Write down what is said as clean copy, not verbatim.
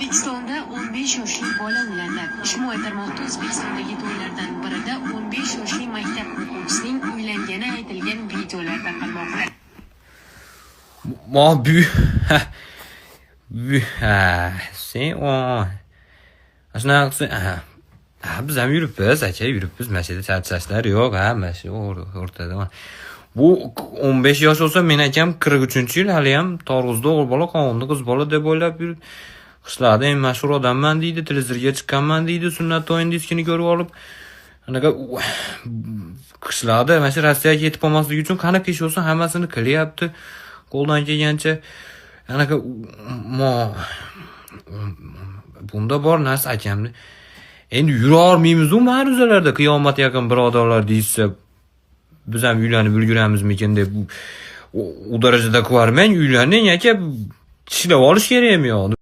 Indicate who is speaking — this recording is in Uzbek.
Speaker 1: O'zbekistonda 15 yoshli bola uylandi. Ijtimoiy tarmoqda O'zbekistondagi to'ylardan birida 15 yoshli maktab o'quvchisining uylangani aytilgan videolar tarqalmoqda.
Speaker 2: Mo bu bu ha, sen o shunaqa qilsang, ha, biz ham yuribmiz, aka, yuribmiz. Mana shu yerda charchashlar yo'q, ha, mana shu o'rtada. Bu 15 yosh bo'lsa, men akam 43-yil haliyam Torg'uzda o'g'il bola, qovunni qiz bola deb o'ylab yurib, qishloqda eng mashhur odamman deydi, televizorga chiqqanman deydi, sunnat to'yini diskini ko'rib olib. Anaqa qishloqda mana shu Rossiyaga ketib qolmaslik uchun qanaqa ish bo'lsa, hammasini qilyapti qo'ldan kelgancha. Anaqa mo bunda bor narsa, akamni endi yurolmaymizu ma'ruzalarda, qiyomat yaqin, birodarlar, deyishsa, biz ham uylanib ulguramizmikin deb u darajada qilarmang, uylaning, aka, tishlab olish kerakmi yo'q.